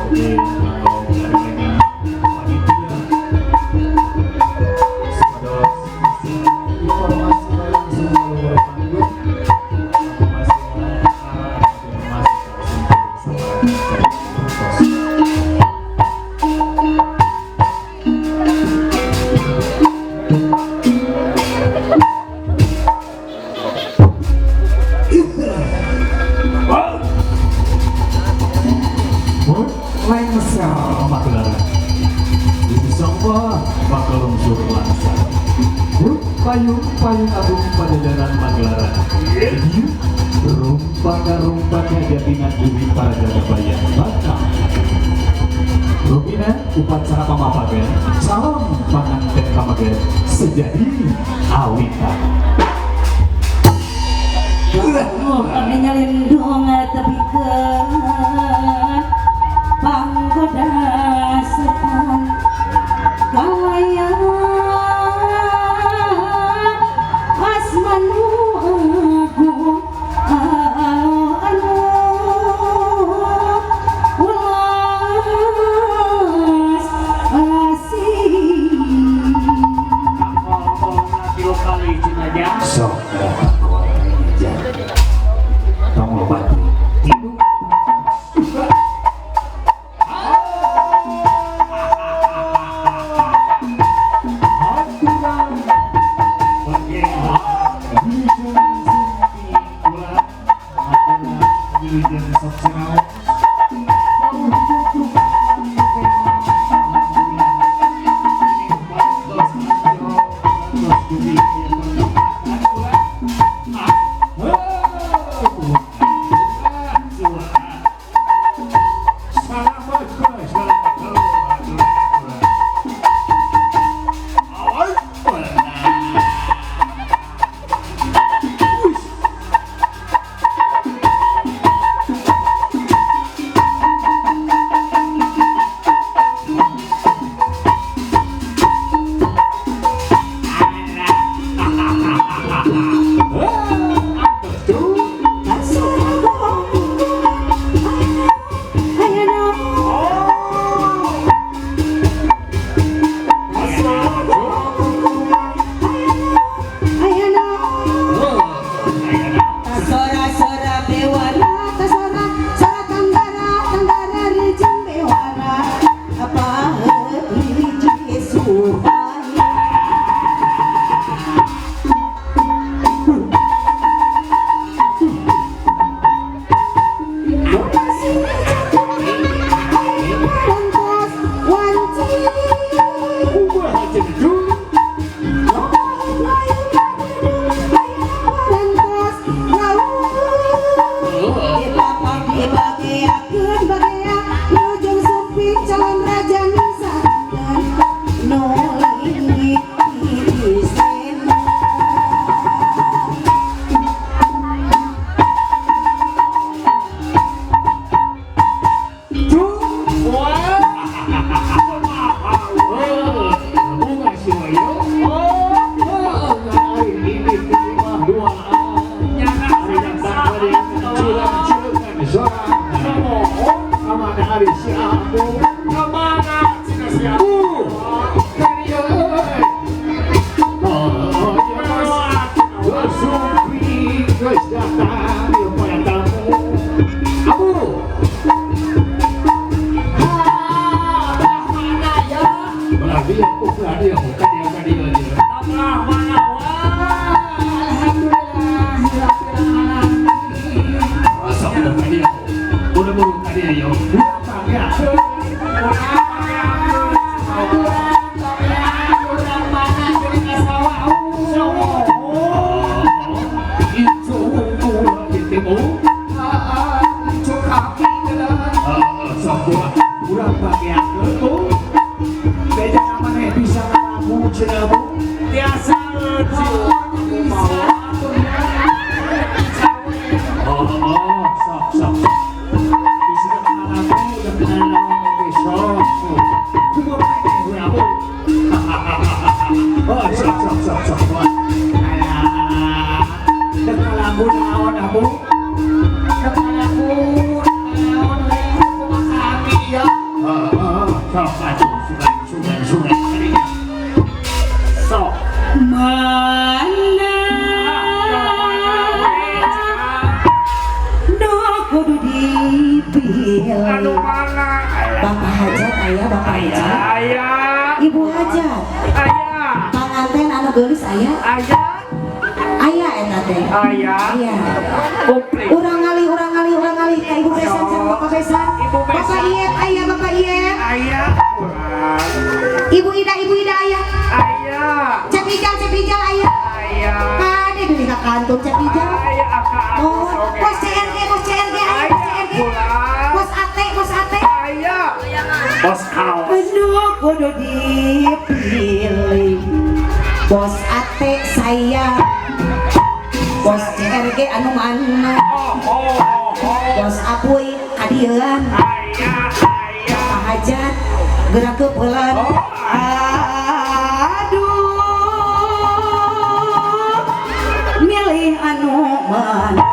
Oke, mangga dengan panitia supados informasi langsung luhur panggung Payung-payung agung Pajajaran Pagelaran. Rumpaka-rumpaka jatinan bumi para jagabaya bakal. Rupina upacara pamapagan calon panganten pamagan sejadi awitan. Abdi nyalindung tepikeun panggoda setan kalayan asmanu agung anu ulas asih tilu kali cenah sok tong loba tilu. Naon aku? kudu dipilih. Anu mana? Bapak hajat aya, bapak hajat. Aya. Ibu hajat. Aya. Panganten anu geulis aya? Aya. Aya eta teh. Aya. Aya. Komplit. Urang ngalih, urang ngalih, urang ngalih ka ibu besan sareng bapak besan. Ibu besan. Bapak Iyet aya, bapak Iyet. Aya. Ibu Ida, ibu Ida aya. Aya. Cep Ijal, Cep Ijal aya. Aya. Kade beli ka kantun Cep Ijal. Aya aka. Oh, bos CRG, bos CRG aya, bos CRG. Bos AT, bos AT. Aya. Bos kaos. Anu kudu dipilih. Bos AT saya. Bos CRG anu mana? Oh, oh, oh, oh. Bos Apuy kadieuan. Aya, aya. Pak Hajat gerak kepelan. Oh. Aduh, milih anu mana?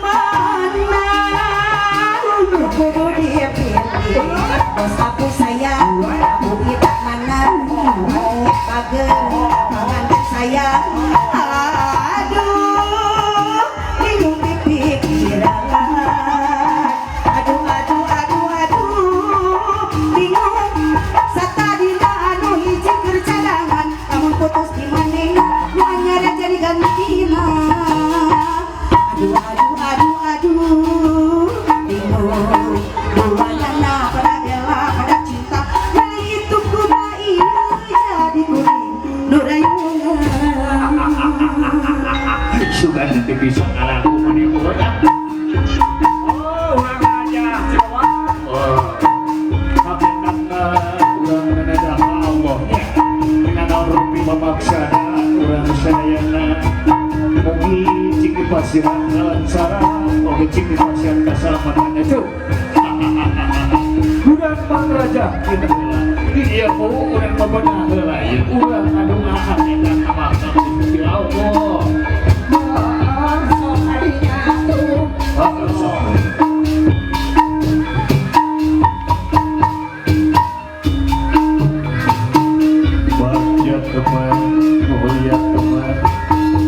Mana anu kudu dipilih. Bos Apuy saya, Apuy tak mana? Bager, panganten saya. Aduh, bingung di pikiran. Aduh, aduh, aduh, aduh, bingung. Satadina anu hiji keur cadangan, lamun putus di manehna, nu anyar jadi gantina. Aduh, aduh, aduh, aduh, bingung. Duanana pada bela pada cinta, milih itu kumaha ieu jadi kuring nu rayungan. Sugan nanti bisa ngalah aku mana urang. Oh, urang aja. Oh, hakikatna urang menada ka Allah nya. Dina naon rupi mamaksana urang sadayana. Mugi cing dipasihan kalancaran, oge cing dipasihan kasalamatannya cuk. Urang pangraja kita heula. Di dieu ku urang bebenah heula ieu. Urang ngadungahan eta ka makam Gusti Allah. Bagja teman, mulia teman,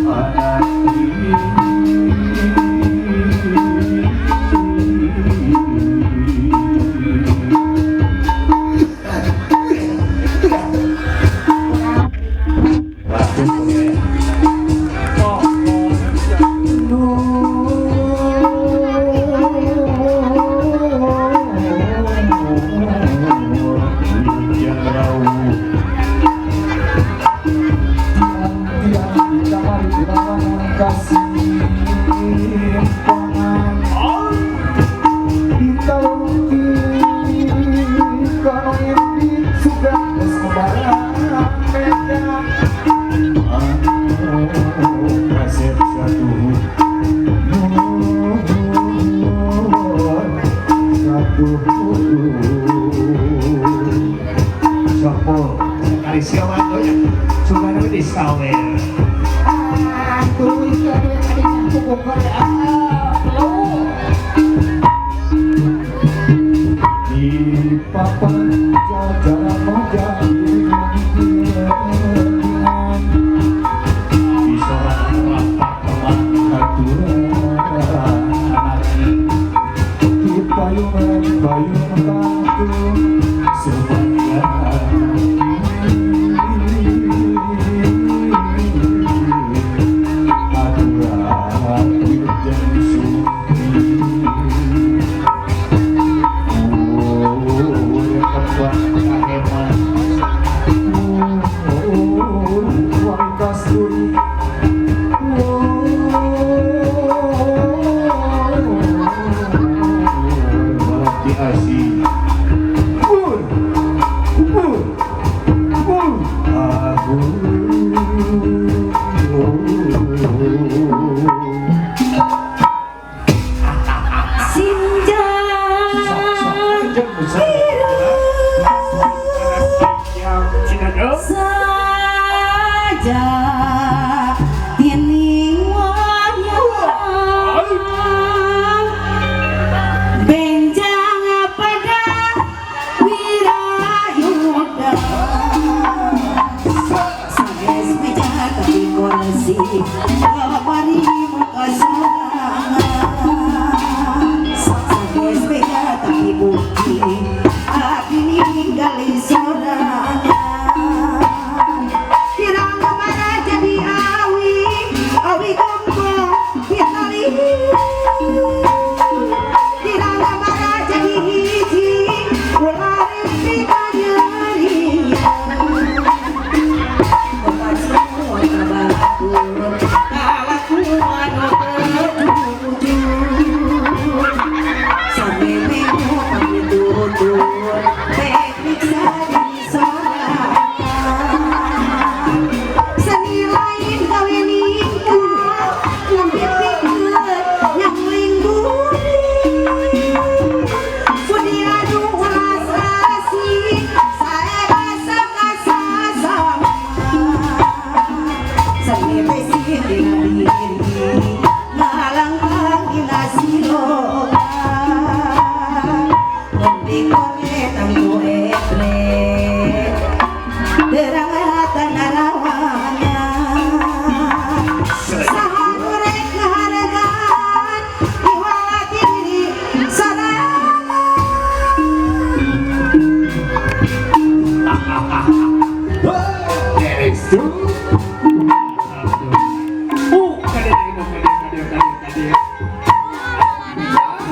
anak ini. Oh, oh.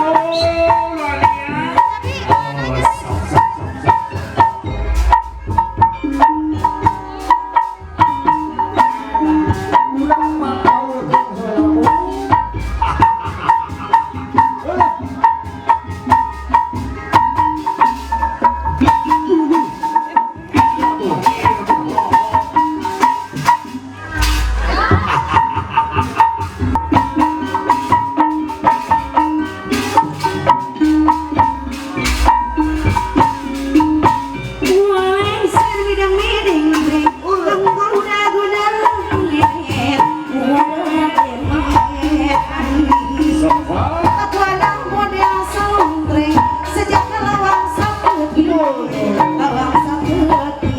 Oh, sok sok sok sok. Urang mah kaul jeung heula. Lengser bidang miding ring, Sok Pak. Petualang model songtreng, sejak lawang saputi, lawang saputi.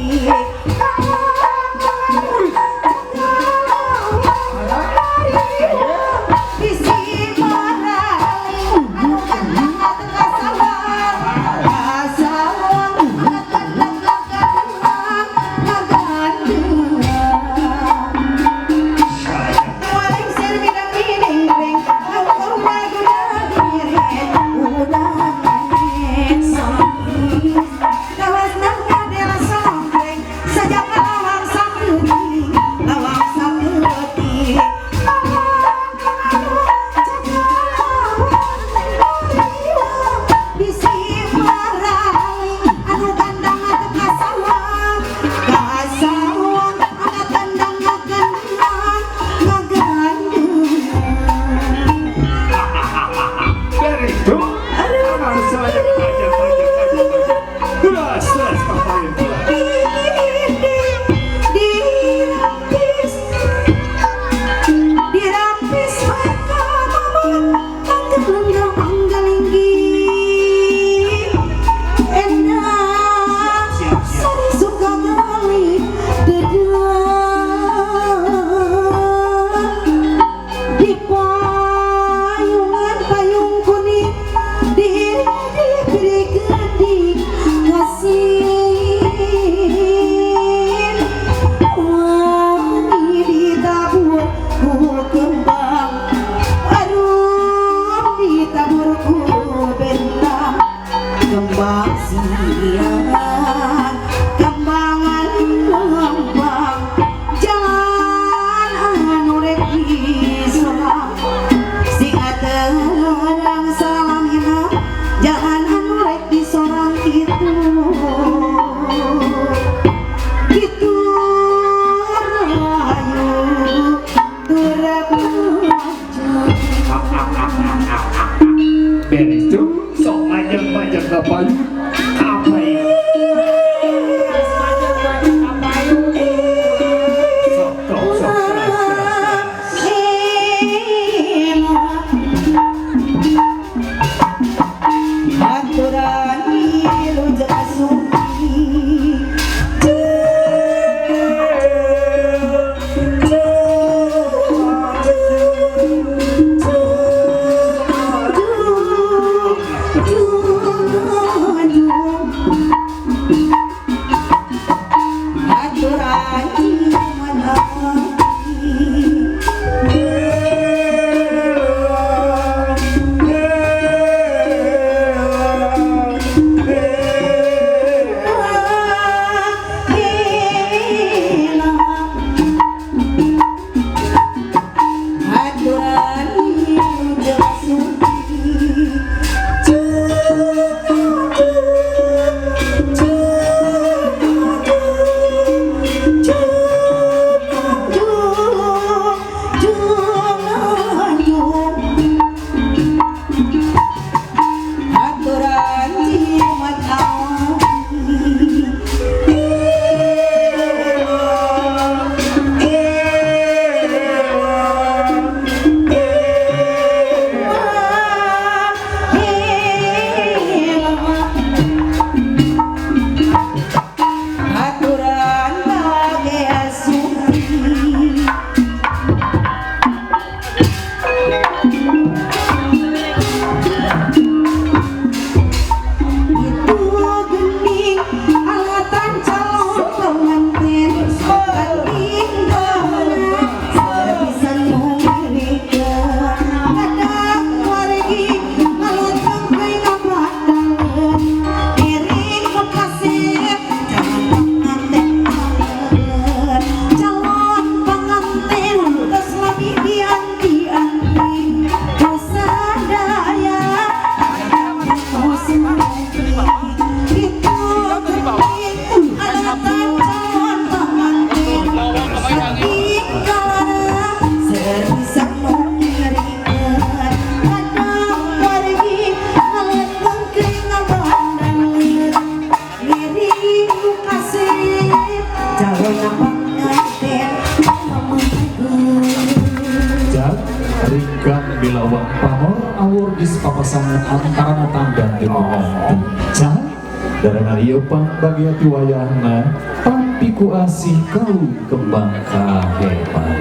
Bisi maraling, anu kandang tengah sawang, kasawang, anu kandang kandang ngagandeng. Lengser bidang miding ring, Dari itu harus aja aja aja aja aja. Belas belas kapain belas. Dirapis, dirapis maka mama manggalinggi enak sari suka gali dedang di payungan payung kuning di gede kasih wangi ditabur ku kembang arum ditabur ku bentang kembang siang kembangan lembang jalan anu rek disorang sing aterang salamina jalan anu rek disorang kitu kitu rahayu turap Beres tuh sok panjang panjang kapain kapain. Sok sok sok keras keras keras. Aturan ilu jasuki Awor-awor geus papasangan antara tandang jeung menanti. Cah, darana ieu pang bagia ti wayahna tampi ku asih kau kembang kahebat.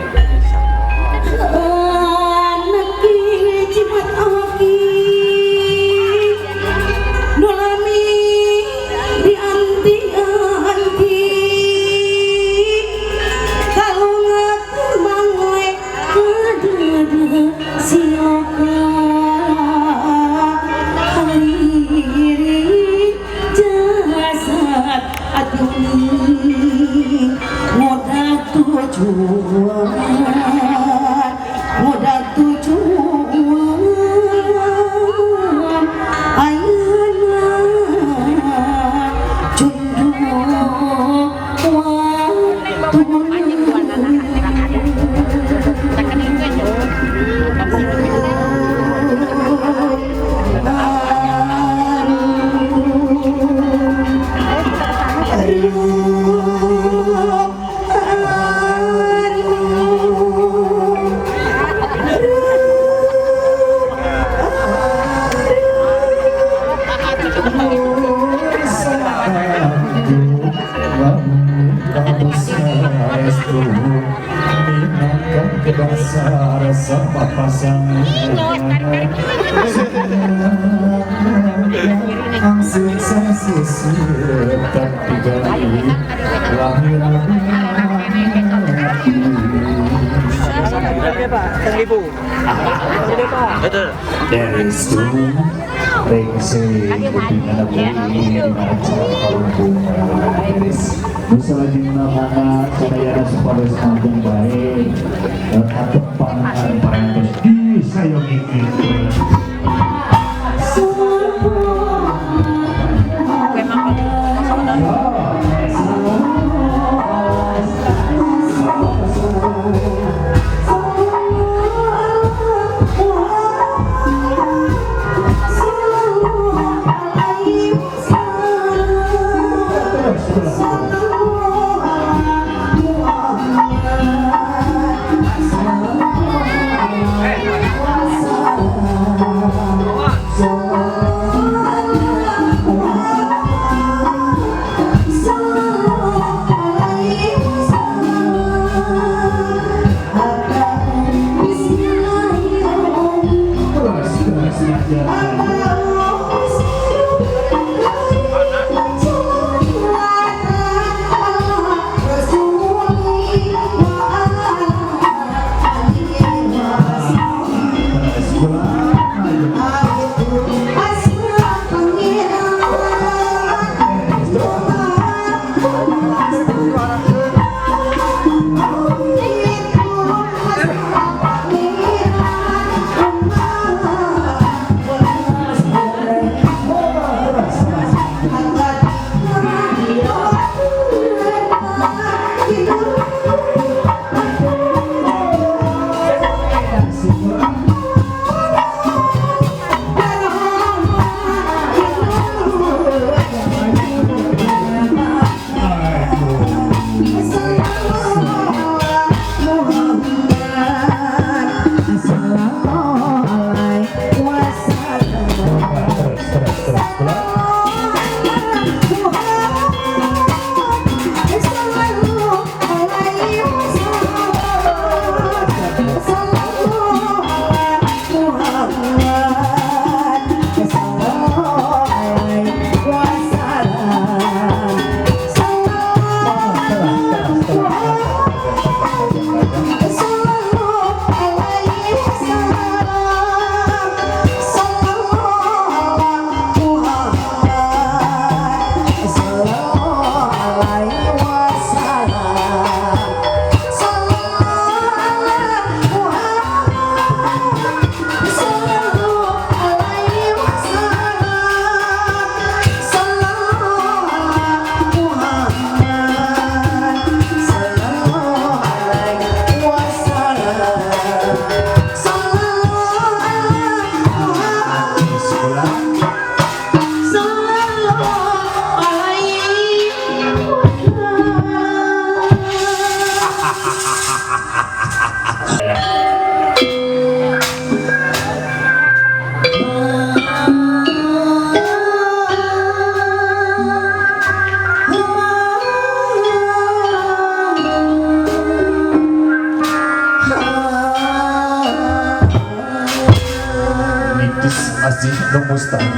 Nitis asih nu mustahil.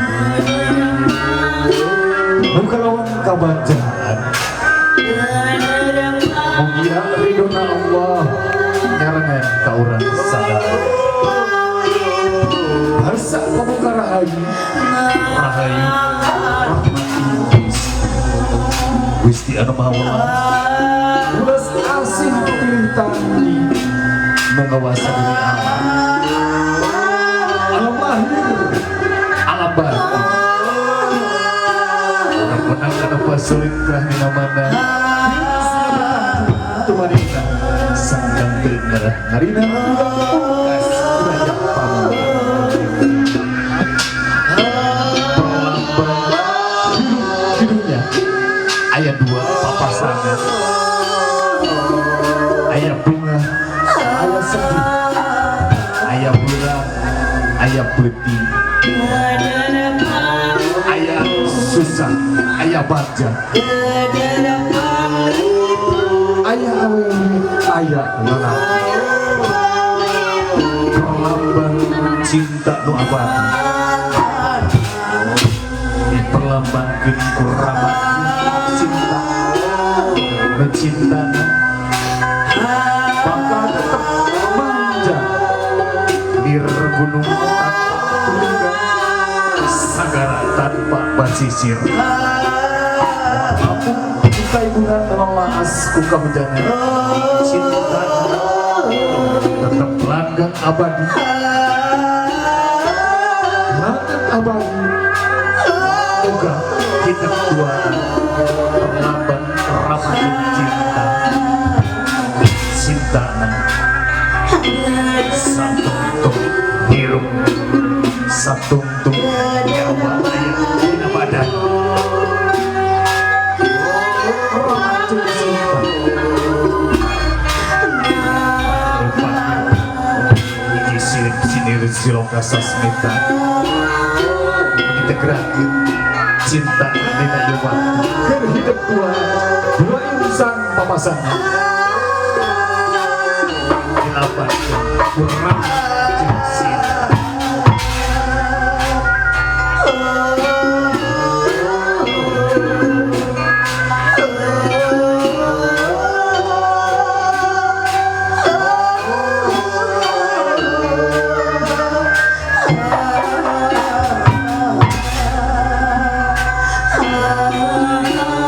Nu kalawan kabajaan. Mugia ridona Allah nyarengan ka urang sadaya. Harsa pamuka rahayu, rahayu rahmat iblis. Gusti anu Maha Welas, welas asih pilih tani nu ngawasa dunia alam. Alam lahir, alam batin. Urang menang kana pasulingkah dina mana. Tumarina sangkan teu ngarah ngarina pungkas banyak pamuka. Perlambang hidup hidupnya aya dua papasangan, aya bunga, aya sedih, aya beurang, aya peuting, aya susah, aya bagja, aya awewe, aya lalaki. Perlambang cinta nu abadi diperlambangkeun ku rahmat cinta, nu cintana bakal tetep manja lir gunung tanpa tulungan, sagara tanpa basisir. Apung kaibunan nolaas ku kahujanan, cinta tetep langgeng abadi, langgeng abadi. Moga kita dua perlambang ramah cinta, cinta satungtung hirup, satungtung nyawa aya dina badan. Ramah cinta rupanya hiji silip sinir siloka sasmita integrasi cinta dina ieu waktu keur hidup dua dua insan papasangan dilabarkeun ku rahmat jeung cinta.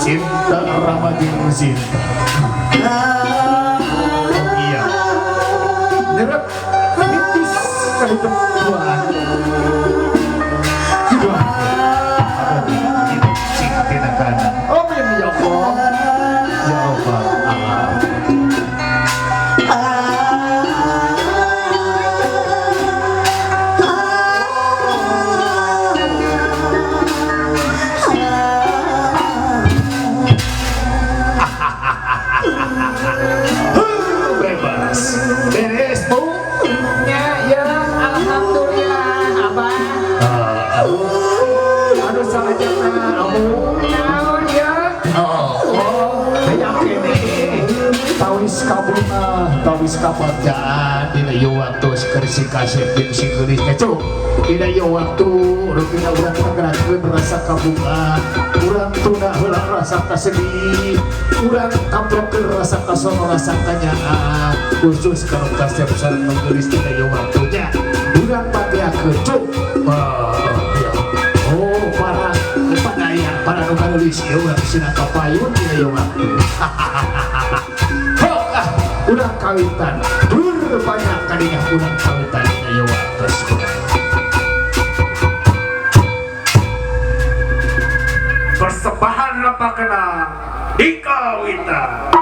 Cinta ramah jeung cinta. Iya. Nyerep nitis kahidup duaan. Hidup abadi hidup cing tina kana. Amin ya Allah. Ya Rabbal alamin. Bebas. Beres bu. Ya, ya, alhamdulillah abah. Aduh salajengna amu. Naon ya? Oh, aya keneh. Tawis kabunah, tawis kabajaan dina ieu waktu keur si kasep jeung si geulis teh cuk. Dina ieu waktu rupina urang tanggerangkeun rasa kabungan, urang tuna heula rasa kasedih, urang kamprokeun rasa kasono rasa kanyaah, khusus ka nu kasep sareng nu geulis dina ieu waktunya. Urang pageakeun cuk. Oh, para padaya, para nu geulis ieu urang sina kapayun dina ieu waktu. Hok ah, urang kawitan, dur banyak kadinya urang kawitan dina ieu waktu. Persembahan lepakna di kawitan.